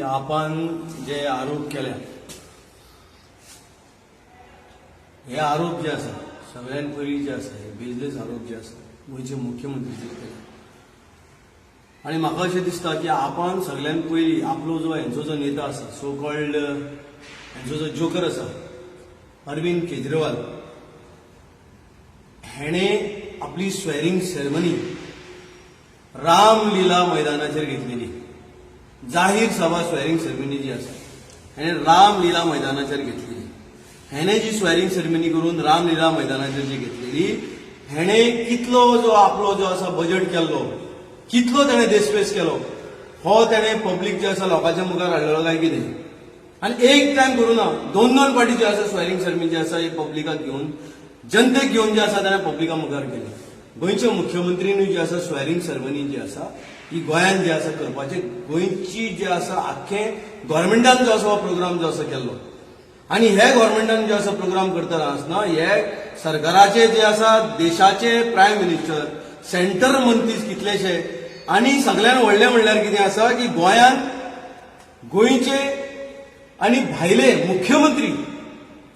आपान जे आरोप केल्या, हे आरोप जे आसा, सगळ्यान पयलीं जे आसा, हे बेजलेस आरोप जे आसा गोंयचे मुख्यमंत्रीचेर केले. आनी म्हाका अशें दिसता की आपान सगळ्यान पयलीं आपलो जो हेंचो जो नेता आसा, सो कॉल्ड हेंचो जो जोकर आसा अरविंद केजरीवाल, हेणे आपली स्वेरिंग सेरेमनी रामलीला मैदानाचेर घेतलेली. जाहीर सभा स्वेरिंग सेरेमनी जी आसा, हेणे रामलीला मैदानाचेर घेतलेली. हेणे जी स्वेरिंग सेरेमनी करून रामलीला मैदानाचेर जी घेतलेली, हेणे कितलो जो आपलो जो आसा बजेट केल्लो, कितलो तेणे देसपेस केलो, हो तेणे पब्लीक जे आसा लोकांच्या मुखार हाडलेलो काय कितें? आनी एक टायम करूं ना, दोन दोन फावटी जे आसा स्वेरिंग सेरेमनी जे आसा हे पब्लिकाक घेवन, जनतेक घेवन जे आसा तेणे पब्लिका मुखार केली. गोंयच्या मुख्यमंत्रीनूय जे आसा स्वेरिंग सेरेमनी जी आसा ही गोंयांत जे आसा करपाचें. गोंयची जे आसा आख्खे गव्हर्मेंटान जो आसा हो प्रोग्राम जो आसा केल्लो. आनी हे गव्हर्मेंटान जे आसा प्रोग्राम करतना आसतना हे सरकाराचे जे आसा देशाचे प्रायम मिनिस्टर, सेंटर मंत्री कितलेशे, आनी सगळ्यात व्हडलें म्हणल्यार कितें आसा की गोंयांत गोंयचे आनी भायले मुख्यमंत्री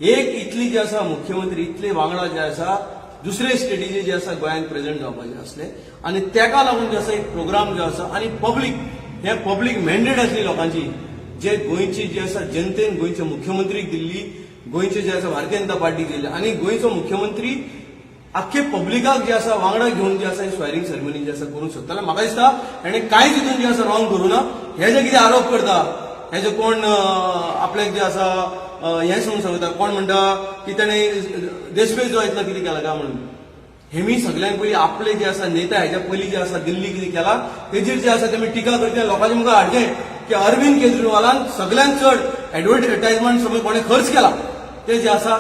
एक इतली जे आसा, मुख्यमंत्री इतले वांगडा जे आसा दुसरे स्टेटीचे जे आसा गोंयांत प्रेझेंट जावपाचे आसले. आनी तेका लागून जे आसा एक प्रोग्राम जो आसा, आनी पब्लीक, हे पब्लीक मॅन्डेट आसली लोकांची, जे गोंयची जे आसा जनतेन गोंयच्या मुख्यमंत्रीक दिल्ली, गोंयचे जे आसा भारतीय जनता पार्टीक दिल्ली. आनी गोंयचो मुख्यमंत्री आख्खे पब्लिकाक जे आसा वांगडा घेवन जे आसा स्वेरिंग सेरेमनी जे आसा करूंक शकता. म्हाका दिसता हेणे कांयच हितून जे आसा रॉंग करूं ना. हे जे कितें आरोप करता, हे जे कोण आपल्याक जे आसा हें समजून सांगता, कोण म्हणटा की तेणे देशपेश जो इतलो कितें केला काय म्हणून, हेमी सगळ्यांत पयलीं आपले जे आसा नेता हेच्या पयलीं जे आसा दिल्ली कितें केला तेजेर जे आसा तेमी टिका करचे, लोकांच्या मुखार हाडचें की अरविंद केजरीवालान सगळ्यांत चड एडवर्टायजमेंट समज कोणें खर्च केला ते जे आसा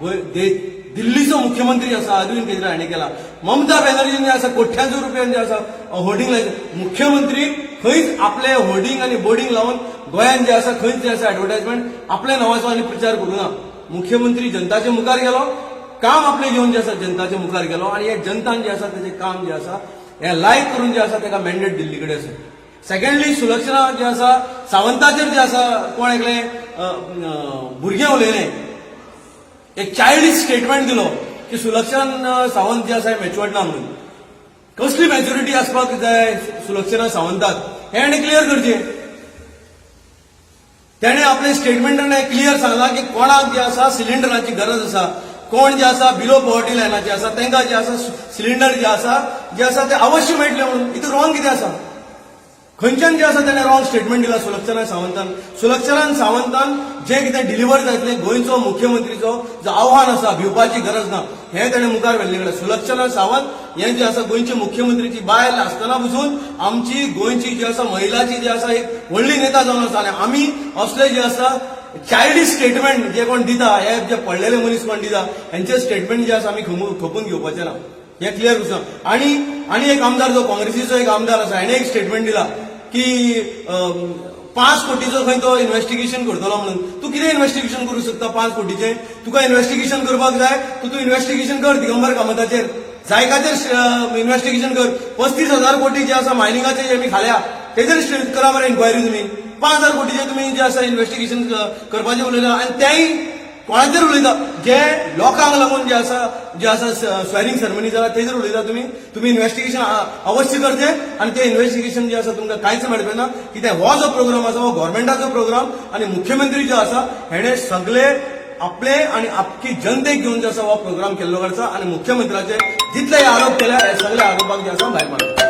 गोंय दिल्लीचो मुख्यमंत्री आसा अरविंद केजरीवाल हांणी केला. ममता बॅनर्जीन जे आसा कोट्यांचो रुपयान जे आसा होर्डिंग लायले. मुख्यमंत्री खंयच आपले होर्डिंग आनी बोर्डिंग लावन गोंयांत जे आसा खंयच जे आसा एडवर्टायजमेंट आपल्या नांवाचो आनी प्रचार करूं ना. मुख्यमंत्री जनताच्या मुखार गेलो, काम आपले घेवन जे आसा जनताच्या मुखार गेलो, आनी हे जनतान जे आसा तेजें काम जे आसा हे लायक करून जे आसा तेका मॅन्डेट दिल्ली कडेन आसा. सेकंडली, सुलक्षणा जे आसा सावंताचेर जे आसा कोण एकलें भुरगें उलयलें, एक चायल्डिश स्टेटमेंट दिलो की सुलक्षणा सावंत जे आसा मॅच्युअर्ड ना म्हणून. कसली मॅच्युरिटी आसपाक जाय सुलक्षणा सावंताक हें हाणें क्लियर करचें. तेणें आपले स्टेटमेंटान क्लियर सांगलां की कोणाक जे आसा सिलिंडराची गरज आसा, कोण जे आसा बिलो पॉवर्टी लायनाचे आसा, तांकां जे आसा सिलिंडर जे आसा ते अवश्य मेळटले म्हणून. हितून रॉंग कितें आसा? खंयच्यान जे आसा तेणें रॉंग स्टेटमेंट दिला सुलक्षणा सावंतान? सुलक्षणा सावंतान जे कितें डिलिव्हर जातलें, गोंयचो मुख्यमंत्रीचो जो आव्हान आसा, भिवपाची गरज ना, हें तेणें मुखार व्हेल्ले कडेन. सुलक्षणा सावंत हें जे आसा गोंयचे मुख्यमंत्रीची बायल आसतना पसून आमची गोंयची जी आसा महिलाची जी आसा एक व्हडली नेता जावन आसा. आनी आमी असले जे आसा चायल्डिश स्टेटमेंट जे कोण दिता, हे जे पडलेले मनीस कोण दिता, हेंचे स्टेटमेंट जे आसा आमी खपून घेवपाचे ना, हें क्लियर आसा. आनी आनी एक आमदार जो काँग्रेसीचो एक आमदार आसा, हेणे एक स्टेटमेंट दिला की 5 कोटीचो खंय तो इन्व्हेस्टिगेशन करतलो म्हणून. तूं कितें इन्व्हेस्टिगेशन करूं शकता 5 कोटीचें? तुका इन्व्हेस्टिगेशन करपाक जाय, तूं तूं इन्व्हेस्टिगेशन कर दिगंबर कामताचेर, जायकाचेर इन्व्हेस्टिगेशन कर. 35,000 कोटी जे आसा मायनिंगाचे जे आमी खाल्या तेजेर करा मरे इन्क्वायरी. तुमी 5,000 कोटीचे तुमी जे आसा इन्व्हेस्टिगेशन करपाचें उलयला. आनी तेंय कोणाचेर उलयता? जे लोकांक लागून जे आसा स्वेरिंग सेरेमनी जाला तेजेर उलयता तुमी. तुमी इन्व्हेस्टिगेशन अवश्य करचें आनी ते इन्व्हेस्टिगेशन जे आसा तुमकां कांयच मेळपाक ना. कित्याक हो जो प्रोग्राम आसा हो गव्हर्मेंटाचो प्रोग्राम, आनी मुख्यमंत्री जो आसा हेणे सगळे आपले आनी आपकी जनतेक घेवन जे आसा हो प्रोग्राम केल्लो आसा. आनी मुख्यमंत्र्याचे जितले आरोप केले, हे सगळे आरोपाक जे आसा भायर मारता.